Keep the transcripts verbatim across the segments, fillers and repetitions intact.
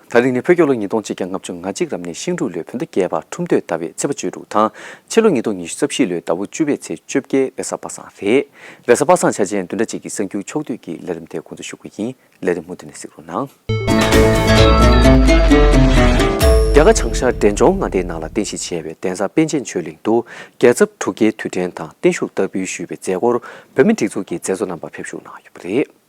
ད་རིང་ནི་བོད་རྒྱལ་ལོ་ཉིས་སྟོང་ཆིག་བརྒྱ་ལྔ་བཅུ་ང་གཅིག་རབ་གནས་ཤིང་འབྲུག་ལོའི་བོད་ཟླ་བརྒྱད་པ་ཁྲུམས་སྟོད་ཟླ་བའི་ཚེས་པ་བཅུ་དྲུག་དང་། ཕྱི་ལོ་ཉིས་སྟོང་ཉི་ཤུ་རྩ་བཞི་ལོའི་ཟླ་བ་བཅུ་པའི་ཚེས་བཅོ་བརྒྱད་རེས་གཟའ་པ་སངས་རེད། རེས་གཟའ་པ་སངས་ཆ་ཅན་བདུན་ཕྲག་གཅིག་གི་གསར་འགྱུར་ཕྱོགས་བསྡུས་ཀྱི་ལས་རིམ་དེ་འགོ་འཛུགས་ཞུ་གི་ཡིན། ལས་རིམ་མུ་མཐུད་ནས་གཟིགས་རོགས་གནང་། རྒྱ་གར་བྱང་ཤར་འབྲས་ལྗོངས་མངའ་སྡེའི་ནང་ལ་རྟེན་གཞི་བྱས་པའི་གདན་ས་པཎ་ཆེན་ཆོས་གླིང་དུ་རྒྱལ་ཚབ་དྲུག་བརྒྱའི་དུས་དྲན་དང་བརྟན་བཞུགས་བསྟར་འབུལ་ཞུས་པའི་མཛད་སྒོར་བོད་མི་སྒྲིག་འཛུགས་ཀྱི་མཛད་གཙོ་རྣམ་པ་ཕེབས་ཞུགས་གནང་ཡོད་པ་རེད།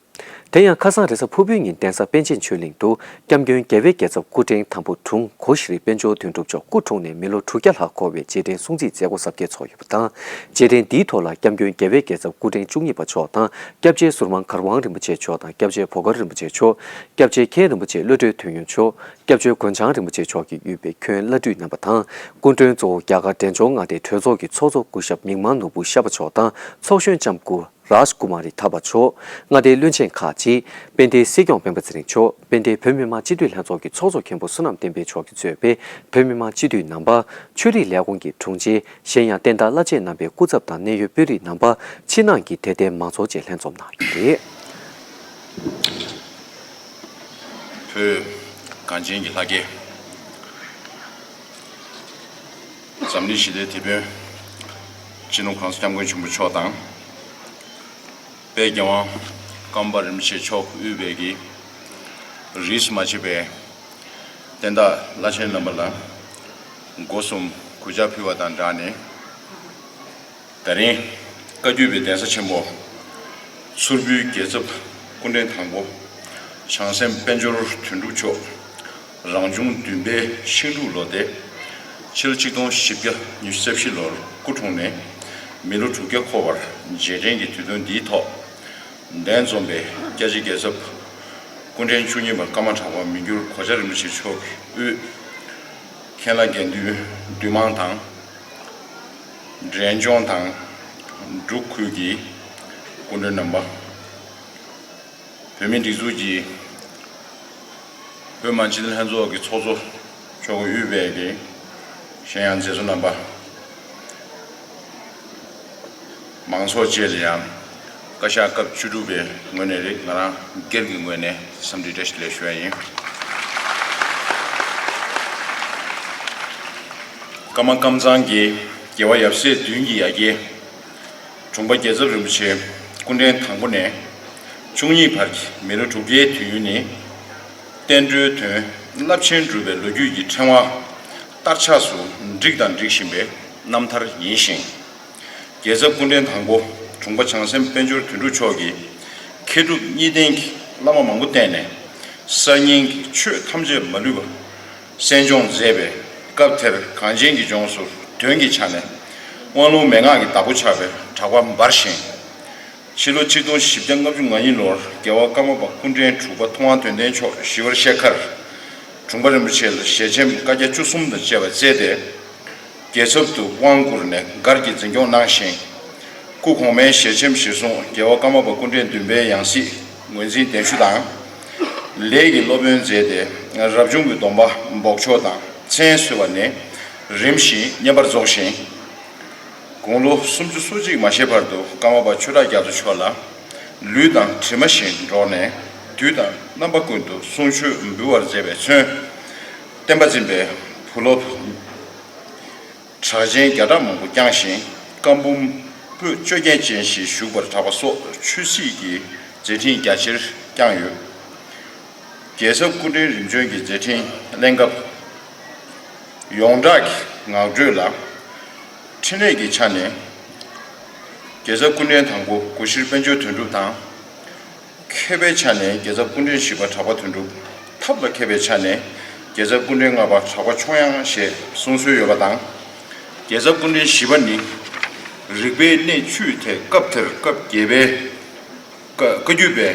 དེ་ཡང་ཁ་སང་རེས་གཟའ་ཕུར་བུའི་ཉིན་གདན་ས་པཎ་ཆེན་ཆོས་གླིང་དུ་སྐྱབས་མགོན་རྒྱལ་བའི་རྒྱལ་ཚབ་སྐུ་ཕྲེང་དང་པོ་དྲུང་གོ་ཤྲི་དཔལ་འབྱོར་དོན་གྲུབ་མཆོག་སྐུ་འཁྲུངས་ནས་མི་ལོ་དྲུག་བརྒྱ་ལྷག་འཁོར་བའི་རྗེས་དྲན་སྲུང་བརྩིའི་མཛད་སྒོ་གཟབ་རྒྱས་ཚོགས་ཡོད་པ་དང་། རྗེས་དྲན་འདིའི་ཐོག་ལ་སྐྱབས་མགོན་རྒྱལ་བའི་རྒྱལ་ཚབ་སྐུ་ཕྲེང་བཅུ་གཉིས་པ་མཆོག་དང་། སྐྱབས་རྗེ་ཟུར་དམངས་གར་དབང་རིན་པོ་ཆེ་མཆོག་དང་། སྐྱབས་རྗེ་བོ་དཀར་རིན་པོ་ཆེ་མཆོག་སྐྱབས་རྗེ་མཁན་རིན་པོ་ཆེ་བློ་གྲོས་དོན་ཡོད་མཆོག་སྐྱབས་རྗེ་མགོན་བྱང་རིན་པོ་ཆེ་མཆོག་གིས་དབུས་པའི་ཁྱོན་བླ་སྤྲུལ་རྣམ་པ་དང་། སྐུ་མགྲོན་གཙོ་བོ་རྒྱ་གར་འབྲས་ལྗོངས་མངའ་སྡེའི་གྲོས་ཚོགས་ཀྱི་ཚོགས་གཙོ་སྐུ་ཞབས་མིག་དམར་ནོར་བུ་ཤར་པ་མཆོག་དང་། ཚོགས་གཞོན་ལྕམ་སྐུ་རཱཇ་ཀུ་མ་རི་ཐར་པ་མཆོག་མངའ་སྡེའི་བློན་ཆེན་ཁག་ཅིག་དཔལ་ལྡན་སྲིད་སྐྱོང་སྤེན་པ་ཚེ་རིང་མཆོག་དཔལ་ལྡན་བོད་མི་མང་སྤྱི་འཐུས་ལྷན་ཚོགས་ཀྱི་ཚོགས་གཙོ་མཁན་པོ་བསོད་ནམས་བསྟན་འཕེལ་མཆོག་གིས་གཙོས་པའི་བོད་མི་མང་སྤྱི་འཐུས་རྣམ་པ། ཆོས་རིག་ལས་ཁུངས་ཀྱི་དྲུང་ཆེ། གཞན་ཡང་བསྟན་བདག་བླ་ཆེན་རྣམ་པའི་སྐུ་ཚབ་དང་གནད་ཡོད་དཔོན་རིགས་རྣམ་པ། ཕྱི་ནང་གི་དད་ལྡན་མང་ཚོགས་བཅས་ལྷན་འཛོམས་གནང་ཡོད་པ་རེད། བོད་གངས་ཅན་གྱི་ལྷ་སྐལ། འཛམ་གླིང་ཞི་བདེའི་དེད་དཔོན་སྤྱི་ནོར་༸གོང་ས་༸སྐྱབས་མགོན་ཆེན་པོ་མཆོག་དང་། དཔལ་རྒྱལ་དབང་ཀརྨ་པ་རིན་པོ་ཆེ་མཆོག་དབུས་པའི་གི་རིས་སུ་མ་ཆད་པའི་བསྟན་བདག་བླ་ཆེན་རྣམ་པ་ལ་སྒོ་གསུམ་གུས་ཕྱག་ཕུལ་བ་དང་སྦྲགས་ནས། ད་རིང་བཀའ་བརྒྱུད་པའི་གདན་ས་ཆེན་པོ་མཚུར་ཕུའི་རྒྱལ་ཚབ་སྐུ་ཕྲེང་དང་པོ་བྱང་སེམས་དཔལ་འབྱོར་དོན་གྲུབ་མཆོག་རང་བྱུང་བདུན་པའི་ཤིང་འབྲུག་ལོ་སྟེ། ཕྱི་ལོ་ཆིག་སྟོང་བཞི་བརྒྱ་ཉི་ཤུ་རྩ་བཞི་ལོར་སྐུ་འཁྲུངས་ནས་མི་ལོ་དྲུག་བརྒྱ་འཁོར་བར་རྗེས་དྲན་གྱི་དུས་སྟོན་འདིའི་ཐོག་གདན་འཛོམས་པའི་སྐྱབས་རྗེ་རྒྱལ་ཚབ་སྐུ་ཕྲེང་བཅུ་གཉིས་པ་ཀརྨ་གྲགས་པ་མི་འགྱུར་གོ་ཆ་རིན་པོ་ཆེ་མཆོག་གི་དབུས་མཁན་བླ་དགེ་འདུན་འདུས་མང་དང་། འབྲས་ལྗོངས་དང་འབྲུག་ཁུལ་གྱི་སྐུ་མགྲོན་རྣམ་པ། བོད་མིའི་སྒྲིག་འཛུགས་ཀྱི་བོད་མི་མང་སྤྱི་འཐུས་ལྷན་ཚོགས་ཀྱི་ཚོགས་གཙོ་མཆོག་གིས་དབུས་པའི་གི་གཞན་ཡང་མཛད་གཙོ་རྣམ་པ། མང་ཚོགས་བཅས་ལ་ཡང་བཀའ་ཤག་སྐབས་བཅུ་དྲུག་པའི་ངོས་ནས་རེད། ང་རང་སྒེར་གྱི་ངོས་ནས་འཚམས་འདྲི་བཀྲ་ཤིས་བདེ་ལེགས་ཞུ་ཡ་ཡིན། ཀརྨ་ཀམ་ཚང་གི་རྒྱལ་བ་ཡབ་སྲས་བདུན་གྱི་ཡ་གྱལ། དྲུང་པ་རྒྱལ་ཚབ་རིན་པོ་ཆེ་སྐུ་ཕྲེང་དང་པོ་ནས་བཅུ་གཉིས་བར་གྱི་མི་ལོ་དྲུག་བརྒྱའི་དུས་ཡུན་ནི། བསྟན་འགྲོའི་དོན་རླབས་ཆེན་སྒྲུབ་པའི་ལོ་རྒྱུས་ཀྱི་ཕྲེང་བ་བསྟར་ཆགས་སུ་བསྒྲིགས་དང་སྒྲིག་བཞིན་པའི་རྣམ་ཐར་ཡིན་ཞིང་། རྒྱལ་ཚབ་སྐུ་ཕྲེང་དང་པོ་དྲུང་པ་བྱང་སེམས་དཔལ་འབྱོར་དོན་གྲུབ་མཆོག་གིས་མཁས་གྲུབ་གཉིས་ལྡན་གྱི་བླ་མ་མང་པོ་བསྟེན་ནས་གསར་རྙིང་གི་ཆོས་ཐམས་ཅད་མ་ལུས་པ། གསན་སྦྱོང་མཛད་པས་སྐབས་དེར་གངས་ཅན་གྱི་ལྗོངས་སུ་དོན་གྱི་ཆ་ནས་དབང་ལུང་མན་ངག་གི་བདག་པོ་ཆགས་པའི་གྲགས་པ་འབར་ཞིང་། ཕྱི་ལོ་ཆིག་སྟོང་བཞི་བརྒྱ་ལྔ་བཅུ་ང་གཉིས་ལོར་རྒྱལ་བ་ཀརྨ་པ་སྐུ་ཕྲེང་དྲུག་པ་ཐུབ་དབང་དོན་ལྡན་མཆོག་ཞི་བར་གཤེགས་ཁར། དྲུང་པ་རིན་པོ་ཆེ་ལ་ཞལ་ཆེམས་བཀའ་རྒྱ་བཅུ་གསུམ་དང་བཅས་པ་བསྩལ་ཏེ། རྒྱལ་ཚབ་ཏུ་དབང་བསྐུར་ནས་སྒར་གྱི་འཛིན་སྐྱོང་གནང་ཞིང་། སྐུ་གོང་མའི་ཞལ་ཆེམས་གཞིར་བཟུང་རྒྱལ་བ་ཀརྨ་པ་སྐུ་ཕྲེང་བདུན་པའི་ཡང་སྲིད་ངོས་འཛིན་གདན་ཞུ་དང་། ལས་ཀྱི་སློབ་དཔོན་མཛད་དེ་རབ་བྱུང་གི་སྡོམ་པ་འབོགས་ཆོག་དང་མཚན་གསོལ་བ་ནས་རིམ་བཞིན་བསྙེན་པར་རྫོགས་ཤིང་། དགུང་ལོ་སུམ་ཅུ་སོ་གཅིག་མ་བཞེས་བར་དུ་ཀརྨ་པ་ཆོས་གྲགས་རྒྱ་མཚོ་མཆོག་ལ་ལུས་དང་གྲིབ་མ་བཞིན་འགྲོགས་ནས་དུས་དང་རྣམ་པ་ཀུན་ཏུ་གསུང་ཆོས་འབུལ་བར་མཛད་པས་མཚོན། བསྟན་པ་འཛིན་པའི་བུ་སློབ་གྲགས་ཅན་བརྒྱ་ཕྲག་མང་པོ་བསྐྱངས་ཤིང་བཀའ་འབུམ་པོད་བཅོ་བརྒྱད་ཅན་ཞིག་བཞུགས་པར་གྲགས་པ་སོགས་ཆོས་སྲིད་ཀྱི་མཛད་འཕྲིན་རྒྱ་ཆེར་བསྐྱངས་ཡོད། རྒྱལ་ཚབ་སྐུ་ཕྲེང་རིམ་བྱོན་གྱི་མཛད་འཕྲིན་གླེང་སྐབས། ཡོངས་གྲགས་ཀྱི་ངག་སྒྲོས་ལ། འཕྲིན་ལས་ཀྱི་ཆ་ནས། རྒྱལ་ཚབ་སྐུ་ཕྲེང་དང་པོ་གོ་ཤྲི་དཔལ་འབྱོར་དོན་གྲུབ་དང་། མཁས་པའི་ཆ་ནས་རྒྱལ་ཚབ་སྐུ་ཕྲེང་བཞི་པ་གྲགས་པ་དོན་གྲུབ། ཐབས་ལ་མཁས་པའི་ཆ་ནས་རྒྱལ་ཚབ་སྐུ་ཕྲེང་ལྔ་པ་གྲགས་པ་ཆོས་དབྱངས་ཞེས་གསུང་སྲོལ་ཡོད་པ་དང་། རྒྱལ་ཚབ་སྐུ་ཕྲེང་བཞི་པ་ནི། རིག་པའི་གནས་བཅུའི་ཐད་སྐབས་དེར་སྐབས་བརྒྱད་པའི། བཀའ་བརྒྱུད་པའི་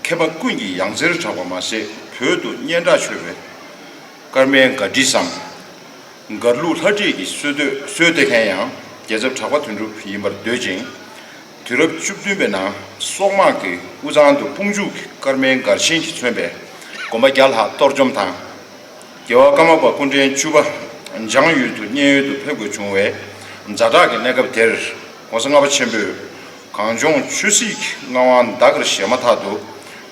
མཁས་པ་ཀུན་གྱི་ཡང་རྩེར་གྲགས་པ་མ་ཟད་བོད་དུ་སྙན་གྲགས་ཆོད་པའི་ཀརྨའི་མགར་ཁྲིད་སམ། མགར་ལུགས་ལྷ་བྲིས་ཀྱི་སྲོལ་གཏོད་སྲོལ་གཏོད་མཁན་ཡང་རྒྱལ་ཚབ་གྲགས་པ་དོན་གྲུབ་ཡིན་པར་འདོད་ཅིང་། དུས་རབས་བཅུ་བདུན་པའི་ནང་སོག་དམག་གི་དབུས་གཙང་དུ་དཔུང་འཇུག་གི་ཀརྨའི་མགར་ཆེན་གྱིས་མཚོན་པའི་དགོན་པ་བརྒྱ་ལྷག་གཏོར་བཅོམ་དང་། རྒྱལ་བ་ཀརྨ་པ་སྐུ་ཕྲེང་བཅུ་པ་འཇང་ཡུལ་དུ་མཉན་ཡོད་དུ་ཕེབས་དགོས་བྱུང་བའི་ཛ་དྲག་གི་གནས་སྐབས་དེར་༸གོང་ས་ལྔ་པ་ཆེན་པོས་གངས་ལྗོངས་ཆོས་སྲིད་ཀྱི་མངའ་དབང་ཟླ་གར་བཞེས་མ་ཐག་ཏུ་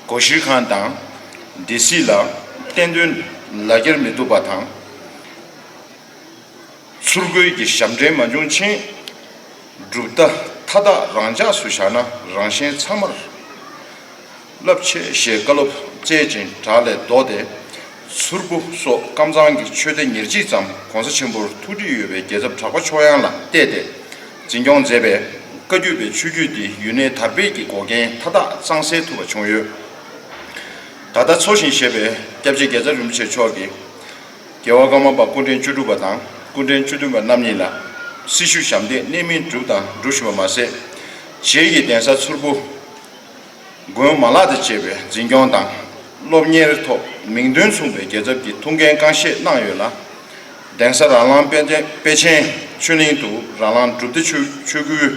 སྒོ་ཤེར་ཁང་དང་སྡེ་སྲིད་ལ་བསྟན་དོན་ ལ་བསྐྱར་མི་བཏུབ་པ་དང་། ཚུར་རྒོལ་གྱི་ཞབས་འདྲེན་མ་བྱུང་ཕྱིན། གྲུབ་མཐའ་མཐའ་དག་རང་འཇགས་སུ་བཞག་ན་རང་གཞན་ཚང་མར་རླབས་ཆེ་ཞེས་བཀའ་སློབ་སྩལ་ཅིང་བྲག་ལས་ལྡོག་སྟེ། མཚུར་ཕུ་སོགས་ཀམ་ཚང་གི་ཆོས་སྡེ་ཉེར་གཅིག་ཙམ་གོང་ས་ཆེན་པོར་ཐུགས་འདྲིས་ཡོད་པའི་རྒྱལ་ཚབ་གྲགས་པ་མཆོག་དབྱངས་ལ་གཏད་དེ་འཛིན་སྐྱོང་མཛད་པས། བཀའ་བརྒྱུད་པའི་ཆོས་བརྒྱུད་འདི་ཡུན་གནས་དར་སྤེལ་གྱི་འགོག་རྐྱེན་མཐའ་དག་གཙང་སེལ་ཐུབ་པ་བྱུང་ཡོད། ད་ལྟ་འཚོ་ཞིང་གཞེས་པའི་སྐྱབས་རྗེ་རྒྱལ་ཚབ་རིན་པོ་ཆེ་མཆོག་གིས། རྒྱལ་བ་ཀརྨ་པ་སྐུ་ཕྲེང་བཅུ་དྲུག་པ་དང་སྐུ་ཕྲེང་བཅུ་བདུན་པ་རྣམ་གཉིས་ལ་སྲི་ཞུ་ཞབས་འདེགས་གནད་སྨིན་བསྒྲུབས་དང་སྒྲུབ་བཞིན་པ་མ་ཟད། རྗེས་ཀྱི་གདན་ས་མཚུར་ཕུ་དགོན་མ་ལག་དང་བཅས་པའི་འཛིན་སྐྱོང་དང་སློབ་གཉེར་ཐོག་མིང་དོན་མཚུངས་པའི་རྒྱལ་ཚབ་ཀྱི་ཐུགས་འགན་རྐང་བཞེས་གནང་ཡོད་ལ། གདན་ས་རང་ལམ་པཎ་ཆེན་པཎ་ཆེན་ཆོས་གླིང་དུ་རང་རང་གྲུབ་སྡེ་ཆོས་ཆོས་སྐུའི་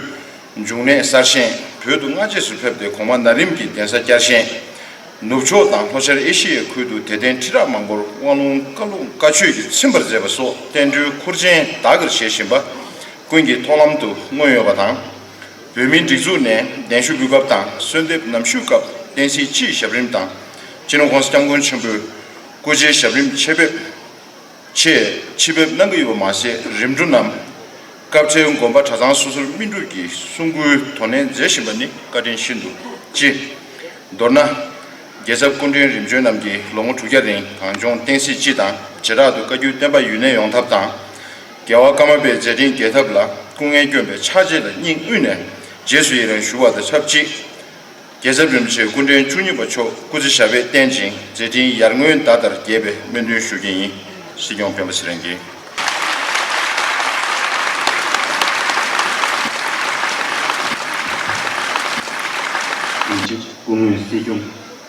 འབྱུང་གནས་གསར་བཞེངས། བོད་དུ་སྔ་རྗེས་སུ་ཕེབས་ཏེ་གོང་མ་ན་རིམ་གྱི་གདན་ས་བསྐྱར་བཞེངས། ནུབ་ཕྱོགས་དང་ལྷོ་ཤར་ཨེ་ཤི་ཡའི་ཁུལ་དུ་དད་ལྡན་ཁྲི་རབས་མང་པོར་དབང་ལུང་བཀའ་ལུང་བཀའ་ཆོས་ཀྱིས་ཚིམ་པར་མཛད་པ་སོགས་བསྟན་འགྲོའི་ཁུར་ཆེན་བདག་གིར་བཞེས་བཞིན་པ་ཀུན་གྱི་མཐོང་ལམ་དུ་མངོན་ཡོད་པ་དང་། བོད་མིའི་སྒྲིག་འཛུགས་ནས་གདན་ཞུ་འབུལ་སྐབས་དང་གསོལ་འདེབས་ནམ་ཞུ་སྐབས་བསྟན་སྲིད་སྤྱིའི་ཞབས་རིམ་དང་། སྤྱི་ནོར་༸གོང་ས་༸སྐྱབས་མགོན་ཆེན་པོའི་སྐུ་ཕྱྭའི་ཞབས་རིམ་ཆེད་ཕེབས། ཆེད་ཆེད་ཕེབས་གནང་གི་ཡོད་པ་མ་ཟད། རིམ་གྲོ་ནམ་སྐབས་འཕྲལ་དགོན་པ་གྲྭ་ཚང་སོ་སོར་སྨིན་གྲུབ་ཀྱི་གསུང་སྐུའི་དོ་ནན་མཛད་བཞིན་པ་ནི་བཀའ་དྲིན་ཤིན་ཏུ་ཆེ། མདོར་ན། རྒྱལ་ཚབ་སྐུ་ཕྲེང་རིམ་བྱོན་རྣམས་ཀྱིས་ལོ་ངོ་དྲུག་བརྒྱ་རིང་གངས་ལྗོངས་བསྟན་སྲིད་སྤྱི་དང་བྱེ་བྲག་ཏུ་བཀའ་བརྒྱུད་བསྟན་པ་ཡུན་གནས་ཡོང་ཐབས་དང་། རྒྱལ་བ་ཀརྨ་པའི་མཛད་འཕྲིན་རྒྱས་ཐབས་ལ་སྐུ་ངལ་བསྐྱོན་པའི་ཕྱག་རྗེས་ལ་སྙིང་དབུས་ནས་རྗེས་སུ་ཡི་རང་ཞུ་བ་དང་ཆབས་ཅིག་རྒྱལ་ཚབ་རིན་པོ་ཆེ་སྐུ་ཕྲེང་བཅུ་གཉིས་པ་མཆོག་སྐུ་ཚེ་ཞབས་པད་བརྟན་ཅིང་མཛད་འཕྲིན་ཡར་ངོའི་ཟླ་ལྟར་རྒྱས་པའི་སྨོན་འདུན་ཞུ་གི་ཡིན། སྲིད་སྐྱོང་སྤེན་པ་ཚེ་རིང་གིས། དེ་རྗེས་སྐུ་ངོ་སྲིད་སྐྱོང་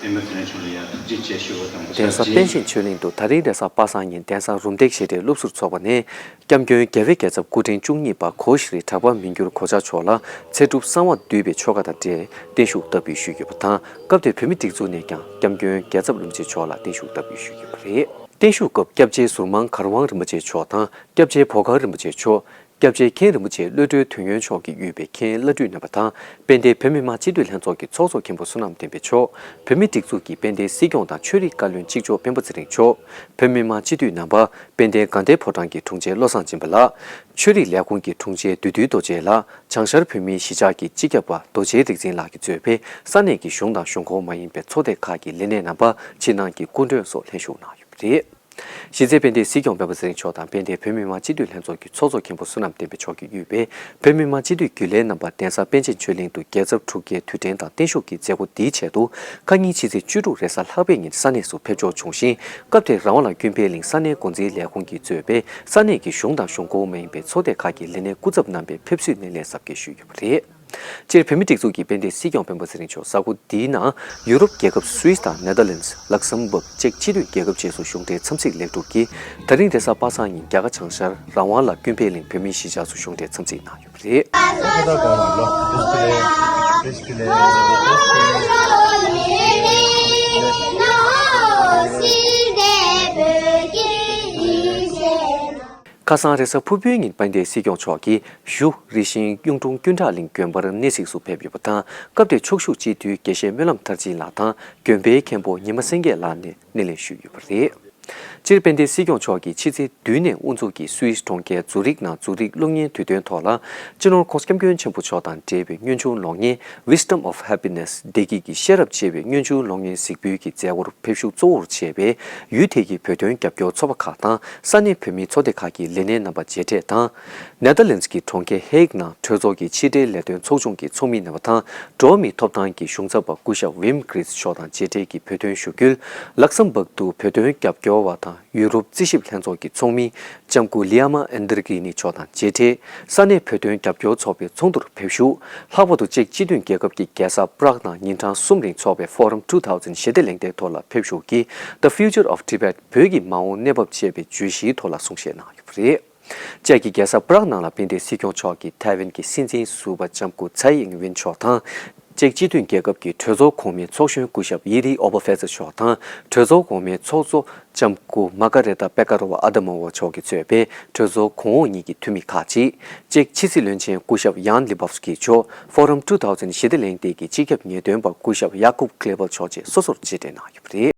སྤེན་པ་ཚེ་རིང་མཆོག་ལ་ཡང་ཐུགས་རྗེ་ཆེ་ཞུ་བ་དང་གདན་ས་ཆབས་ཅིག་པཎ་ཆེན་ཆོས་གླིང་དུ་ད་རིང་རེས་གཟའ་པ་སངས་ཉིན་གདན་ས་རུམ་བཏེག་བཞེས་གྲལ་སློབ་ཟུར་ཚོགས་པ་ནས། སྐྱབས་མགོན་རྒྱལ་བའི་རྒྱལ་ཚབ་སྐུ་ཕྲེང་བཅུ་གཉིས་པ་གོ་ཤྲི་གྲགས་པ་མི་འགྱུར་གོ་ཆ་མཆོག་ལ་ཚེ་སྒྲུབ་གསང་བ་འདུས་པའི་ཆོ་ག་དང་འབྲེལ་བརྟན་བཞུགས་བསྟར་འབུལ་ཞུས་ཡོད་པ་དང་། སྐབས་དེར་བོད་མིའི་སྒྲིག་འཛུགས་ནས་ཀྱང་སྐྱབས་མགོན་རྒྱལ་ཚབ་རིན་པོ་ཆེ་མཆོག་ལ་བརྟན་བཞུགས་བསྟར་འབུལ་ཞུས་ཡོད་པ་རེད། བརྟན་བཞུགས་སྐབས་སྐྱབས་རྗེ་ཟུར་མང་གར་དབང་རིན་པོ་ཆེ་མཆོག་དང་སྐྱབས་རྗེ་བོ་དཀར་རིན་པོ་ཆེ་མཆོག་སྐྱབས་རྗེ་མཁན་རིན་པོ་ཆེ་བློ་གྲོས་དོན་ཡོད་མཆོག་གིས་དབུས་པའི་མཁན་བླ་སྤྲུལ་རྣམ་པ་དང་། དཔལ་ལྡན་བོད་མི་མང་སྤྱི་འཐུས་ལྷན་ཚོགས་ཀྱི་ཚོགས་གཙོ་མཁན་པོ་བསོད་ནམས་བསྟན་འཕེལ་མཆོག་བོད་མིའི་སྒྲིག་འཛུགས་ཀྱི་དཔལ་ལྡན་སྲིད་སྐྱོང་དང་ཆོས་རིག་བཀའ་བློན་གཅིག་ལྕོགས་སྤེན་པ་ཚེ་རིང་མཆོག་བོད་མི་མང་སྤྱི་འཐུས་རྣམ་པ། དཔལ་ལྡན་དགའ་ལྡན་ཕོ་བྲང་གི་དྲུང་ཆེ་བློ་བཟང་སྦྱིན་པ་ལགས། ཆོས་རིག་ལས་ཁུངས་ཀྱི་དྲུང་ཆེ་བདུད་འདུལ་རྡོ་རྗེ་ལགས། བྱང་ཤར་བོད་མིའི་གཞིས་ཆགས་ཀྱི་སྤྱི་ཁྱབ་པ་རྡོ་རྗེ་རིག་འཛིན་ལགས་ཀྱིས་གཙོས་པའི་ས་གནས་ཀྱི་གཞུང་དང་གཞུང་ཁོངས་མ་ཡིན་པའི་ཚོགས་སྡེ་ཁག་གི་ལས་སྣེ་རྣམ་པ། ཕྱི་ནང་གི་སྐུ་མགྲོན་སོགས་ལྷན་ཞུགས་གནང་ཡོད་པ་རེད། གཞི་རྩའི་དཔལ་ལྡན་སྲིད་སྐྱོང་སྤེན་པ་ཚེ་རིང་མཆོག་དང་དཔལ་ལྡན་བོད་མི་མང་སྤྱི་འཐུས་ལྷན་ཚོགས་ཀྱི་ཚོགས་གཙོ་མཁན་པོ་བསོད་ནམས་བསྟན་འཕེལ་མཆོག་གིས་དབུས་པའི་བོད་མི་མང་སྤྱི་འཐུས་རྒྱུན་ལས་རྣམ་པ་གདན་ས་པཎ་ཆེན་ཆོས་གླིང་དུ་རྒྱལ་ཚབ་འཁྲུག་རྒྱལ་དུས་དྲན་དང་བརྟན་བཞུགས་ཀྱི་མཛད་སྒོ་འདིའི་ཆེད་དུ་ཁ་ཉིན་ཕྱི་ཚེས་བཅུ་དྲུག་རེས་གཟའ་ལྷག་པའི་ཉིན་ས་གནས་སུ་ཕེབས་འབྱོར་བྱུང་ཞིང་། སྐབས་དེར་རང་དབང་ལ་ཀུན་ཕན་གླིང་ས་གནས་འགོ་འཛིན་ལས་ཁུངས་ཀྱིས་གཙོས་པའི་ས་གནས་ཀྱི་གཞུང་དང་གཞུང་ཁོངས་མ་ཡིན་པའི་ཚོགས་སྡེ་ཁག་གི་ལས་སྣེ་སྐུ་ཚབ་རྣམ་པས་ཕེབས་བསུའི་སྣེ་ལེན་གཟབ་རྒྱས་ཞུས་ཡོད་པ་རེད། སྤྱིར་བོད་མིའི་སྒྲིག་འཛུགས་ཀྱི་དཔལ་ལྡན་སྲིད་སྐྱོང་སྤེན་པ་ཚེ་རིང་མཆོག་གཟའ་འཁོར་འདིའི་ནང་ཡུ་རོབ་རྒྱལ་ཁབ་སུད་སི་དང་ནེ་དར་ལེན་ཌི། ལག་སམ་བྷག་ཅེཀ་སྤྱི་མཐུན་རྒྱལ་ཁབ་བཅས་སུ་གཞུང་འབྲེལ་འཚམས་གཟིགས་ལེགས་གྲུབ་ཀྱིས་ད་རིང་རེས་གཟའ་པ་སངས་ཉིན་རྒྱ་གར་བྱང་ཤར་རང་དབང་ལ་ཀུན་ཕན་གླིང་བོད་མིའི་གཞིས་ཆགས་སུ་གཞུང་འབྲེལ་འཚམས་གཟིགས་གནང་ཡོད་པ་རེད། ཁ་སང་རེས་གཟའ་ཕུར་བུའི་ཉིན་དཔལ་ལྡན་སྲིད་སྐྱོང་མཆོག་གིས་གཞུ་རི་ཤིང་གཡུང་དྲུང་ཀུན་གྲགས་གླིང་དགོན་པར་གནས་གཟིགས་སུ་ཕེབས་ཡོད་པ་དང་། སྐབས་དེར་ཕྱོགས་བཞུགས་སྤྱི་འཐུས་དགེ་བཤེས་སྨོན་ལམ་མཐར་ཕྱིན་ལགས་དང་དགོན་པའི་མཁན་པོ་ཉི་མ་སེང་གེ་ལགས་ནས་སྣེ་ལེན་ཞུས་ཡོད་པ་རེད། སྤྱིར་དཔལ་ལྡན་སྲིད་སྐྱོང་མཆོག་གིས་ཕྱི་ཚེས་བདུན་ནས་དབུ་འཛུགས་ཀྱིས་སུད་སི་གྲོང་ཁྱེར་ཛུ་རིག་ནང་ཛུ་རིག་གློག་བརྙན་དུས་སྟོན་ཐོག་ལ། སྤྱི་ནོར་༸གོང་ས་༸སྐྱབས་མགོན་ཆེན་པོ་མཆོག་དང་འབྲེལ་བའི་སྔོན་བྱུང་གློག་བརྙན་Wisdom of Happiness། བདེ་སྐྱིད་ཀྱི་ཤེས་རབ་ཅེས་པའི་སྔོན་བྱུང་གློག་བརྙན་གཟིགས་འབུལ་གྱི་མཛད་སྒོར་ཕེབས་ཞུགས་གཙོ་བོར་བྱས་པའི་ཡུལ་དེ་གྱི་བོད་དོན་རྒྱབ་སྐྱོར་ཚོགས་པ་ཁག་དང་ས་གནས་བོད་མིའི་ཚོགས་སྡེ་ཁག་གི་ལས་སྣེ་རྣམ་པ་མཇལ་འཕྲད་དང་། ནེ་དར་ལེན་ཌི་གི་གྲོང་ཁྱེར་ཧེག་ནང་གྲོས་ཚོགས་ཀྱི་ཕྱི་འབྲེལ་ལས་དོན་ཚོགས་ཆུང་གི་ཚོགས་མི་རྣམ་པ་དང་། འགྲོ་བ་མིའི་ཐོབ་ཐང་གི་གཞུང་ཚབ་པ་སྐུ་ཞབས་ཝིམ་གྷི་རིས་མཆོག་དང་མཇལ་འཕྲད་ཀྱིས་བོད་དོན་ཞུ་སྐུལ། ལག་སམ་བྷག་ཏུ་བོད་དོན་རྒྱབ་སྐྱོར་བ་དང་ཡུ་རོབ་རྩིས་ཞིབ་ལྷན་ཚོགས་ཀྱི་ཚོགས་མི་ལྕམ་སྐུ་ལི་ཡ་མ་ཨན་དར་གི་ནི་མཆོག་དང་མཇལ་འཕྲད། ས་གནས་བོད་དོན་རྒྱབ་སྐྱོར་ཚོགས་པའི་ཚོགས་འདུར་ཕེབས་ཞུགས། ལྷག་པར་དུ་ཅེཀ་སྤྱི་མཐུན་རྒྱལ་ཁབ་ཀྱི་རྒྱལ་ས་པ་རག་ནང་ཉིན་གྲངས་གསུམ་རིང་འཚོགས་པའི་Forum two thousand ཞི་བདེ་གླེང་སྟེགས་ཐོག་ལ་ཕེབས་ཞུགས་ཀྱིས་The Future of Tibet བོད་ཀྱི་མ་འོངས་གནས་བབ་ཅེས་པའི་བརྗོད་གཞིའི་ཐོག་ལ་གསུང་བཤད་གནང་ཡོད་པ་རེད། ཅེཀ་གི་རྒྱལ་ས་པ་རག་ནང་ལ་དཔལ་ལྡན་སྲིད་སྐྱོང་མཆོག་གིས་ཐའེ་ཝན་གྱི་སྲིད་འཛིན་ཟུར་པ་ལྕམ་སྐུ་ཚའེ་ཨིང་ཝེན་མཆོག་དང་། ཅེཀ་སྤྱི་མཐུན་རྒྱལ་ཁབ་ཀྱི་གྲོས་ཚོགས་གོང་མའི་ཚོགས་གཞོན་སྐུ་ཞབས་ཡེ་རི་ཨོ་བྷ་ཧྥེ་ཛ་མཆོག་དང་གྲོས་ཚོགས་གོང་མའི་ཚོགས་གཙོ་ལྕམ་སྐུ་མ་ཀ་རེ་ཏཱ་པེ་ཀ་རོ་ཝ་ཨ་དྷ་མོ་ཝ་མཆོག་གིས་གཙོས་པའི་གྲོས་ཚོགས་གོང་འོག་གཉིས་ཀྱི་འཐུས་མི་ཁག་ཅིག་ཅེཀ་ཕྱི་སྲིད་བློན་ཆེན་སྐུ་ཞབས་ཡཱན་ལི་བྷོབ་སི་ཀི་མཆོག Forum two thousand ཞི་བདེ་གླེང་སྟེགས་ཀྱི་སྤྱི་ཁྱབ་ཉེས་དོན་པ་སྐུ་ཞབས་ཡ་ཀུབ་ཀླེ་བལ་མཆོག་བཅས་སོ་སོར་མཇལ་འཕྲད་གནང་ཡོད་པ་རེད།